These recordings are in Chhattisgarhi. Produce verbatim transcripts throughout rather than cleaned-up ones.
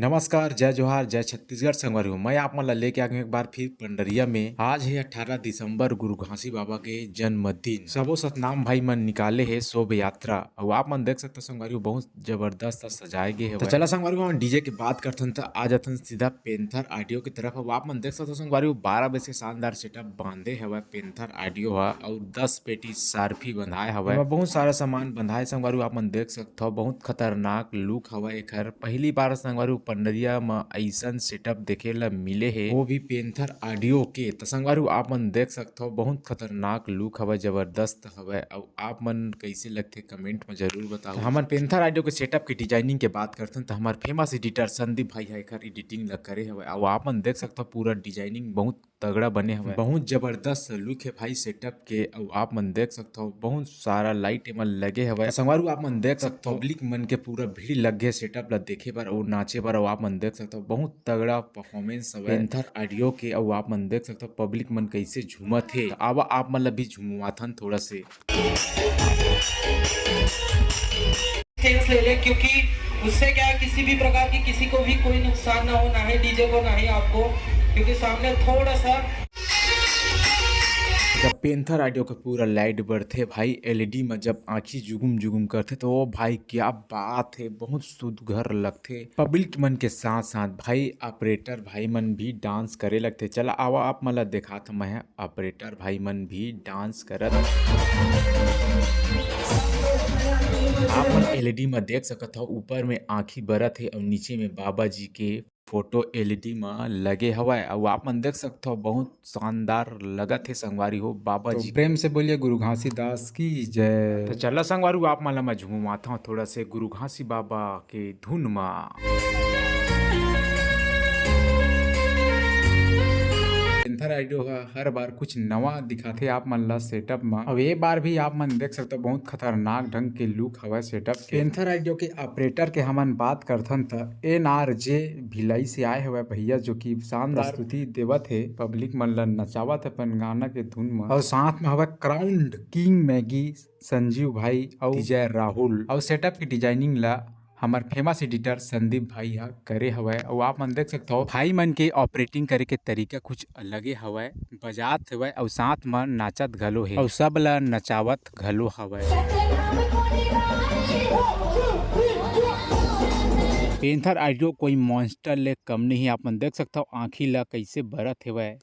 नमस्कार, जय जोहार, जय छत्तीसगढ़ संगवारी हो। मैं आप मन ला लेके आ गए एक बार फिर पंडरिया में। आज है अठारह दिसंबर, गुरु घासी बाबा के जन्मदिन। सबो सतनाम भाई मन निकाले हे शोभ यात्रा। अउ आप मन देख सकते हो संगवारी हो, बहुत जबरदस्त सजाए गे हे। तो चला संगवारी हो, हम डीजे के बात करथन त आ जाथन सीधा पैंथर ऑडियो की तरफ। अउ आप मन देख सकते हो संगवारी हो, बारह बजे के शानदार सेटअप बांधे हवय पैंथर ऑडियो ह, अउ दस पेटी सारफी बंधाए हवय। एमा बहुत सारा सामान बंधाए संगवारी हो, आप मन देख सकते हो, बहुत खतरनाक लुक हवय एखर। पहली बार संगवारी हो पंडरिया म अइसन सेटअप देखे ल मिले हे, वो भी पैंथर ऑडियो के। त संगवारी हो आप मन देख सकते हो, बहुत खतरनाक लुक हवय, जबरदस्त हवय। अउ आप मन कइसे लगथे कमेंट में जरूर बताओ। हमन पैंथर ऑडियो के सेटअप के डिजाइनिंग के बात करथन त हमर फेमस एडिटर संदीप भाई ह एखर एडिटिंग ल करे हवय। अउ आप मन देख सकते हो पूरा डिजाइनिंग बहुत तगड़ा बने हवय, बहुत जबरदस्त लुक है भाई सेटअप के। अउ आप मन देख सकते हो बहुत सारा लाइट एमन लगे हवय। त संगवारी हो आप मन देख सकते हो पब्लिक मन के पूरा भीड़ लग गए सेटअप ला देखे बर अउ नाचे बर। अउ आप मन देख सकते हो बहुत तगड़ा परफॉर्मेंस हवय पैंथर ऑडियो के। अउ आप मन देख सकते हो पब्लिक मन कइसे झूमत हे। त आवा आप मन ला भी झुमवाथन थोड़ा से। डिस्टेंस ले लें, क्योंकि उससे क्या है, किसी भी प्रकार की किसी को भी कोई नुकसान ना हो, ना ही डीजे को, ना ही आपको, क्योंकि सामने थोड़ा सा जब पैंथर ऑडियो के पूरा लाइट बढ़थे भाई एलईडी में, जब आँखी जुगुम जुगुम करथे तो ओ भाई क्या बात है, बहुत सुघर लगथे। पब्लिक मन के साथ साथ भाई ऑपरेटर भाई मन भी डांस करे लगथे। चला आवा आप मन ला देखात मैं ऑपरेटर भाई मन भी डांस करत। आप मन एलईडी में देख सकत हो ऊपर में आँखी बरत हे अउ नीचे में बाबा जी के फोटो एलईडी म लगे हवय। अउ आप मन देख सकत हो बहुत शानदार लगत हे संगवारी हो बाबा तो जी। प्रेम से बोलिए गुरु घासीदास की जय। तो चला संगवारी हो आप मन ला मैं झुमवात हूँ थोड़ा से गुरु घासी बाबा के धुन मा। पैंथर ऑडियो ह हर बार कुछ नवा दिखाथे आप मन ला सेटअप मा। अउ ये बार भी आप मन देख सकते हो बहुत खतरनाक ढंग के लुक हवय सेटअप के। पैंथर ऑडियो के ऑपरेटर के हमन बात करथन त एन आर जे भिलाई से आए हवय भैया, जो कि शानदार प्रस्तुति देवत हे, पब्लिक मन ला नचावत हे अपन गाना के धुन मा। अउ साथ में हवय क्राउंड किंग मैगी संजीव भाई अउ विजय राहुल। अउ सेटअप के डिजाइनिंग ला हमर फेमस एडिटर संदीप भाई ह करे हवय। अउ आप मन देख सकत हो भाई मन के ऑपरेटिंग करे के तरीका कुछ अलगे हवय, बजात हवय अउ साथ म नाचत घलो हे अउ सब ल नचावत घलो हवय। पैंथर ऑडियो कोई मॉन्स्टर ले कम नहीं, आप मन देख सकत हो आँखी ल कइसे बरत हवय।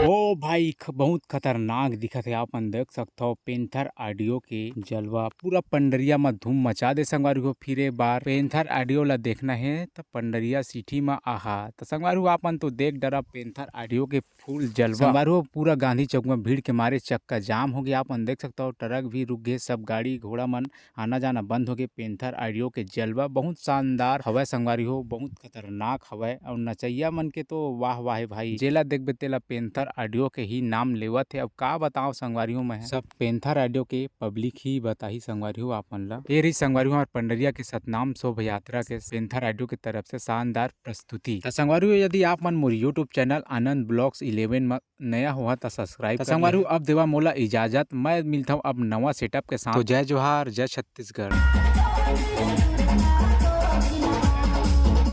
ओ भाई ख-, बहुत खतरनाक दिखत हे। आप मन देख सकत हो पैंथर ऑडियो के जलवा पूरा पंडरिया म धूम मचा दे संगवारी हो। फिर एक बार पैंथर ऑडियो ला देखना हे त पंडरिया सिटी म आहा। त संगवारी हो आप मन तो देख डरा पैंथर ऑडियो के फुल जलवा। संगवारी हो पूरा गांधी चौक म भीड़ के मारे चक्का जाम हो गया। आप मन देख सकत हो ट्रक भी रुक गए, सब गाड़ी घोड़ा मन आना जाना बंद हो गए। पैंथर ऑडियो के जलवा बहुत शानदार हवय संगवारी हो, बहुत खतरनाक हवय। अउ नचैया मन के तो वाह वाह हे भाई, जेला देखबे तेला पैंथर ऑडियो के ही नाम लेवत हे। अब का बताओ संगवारी हो, मैं सब पैंथर ऑडियो के पब्लिक ही बताही संगवारी हो आप मन ला। ये रही संगवारी हो हमार पंडरिया के सतनाम शोभ यात्रा के पैंथर ऑडियो के तरफ से शानदार प्रस्तुति। त संगवारी हो यदि आप मन मोर YouTube चैनल आनंद ब्लॉग्स इलेवन म नया होहा त सब्सक्राइब त कर संगवारी हो। अब देवा मोला इजाजत, मैं मिलता हूँ अब नवा सेटअप के साथ। तो जय जोहार, जय छत्तीसगढ़।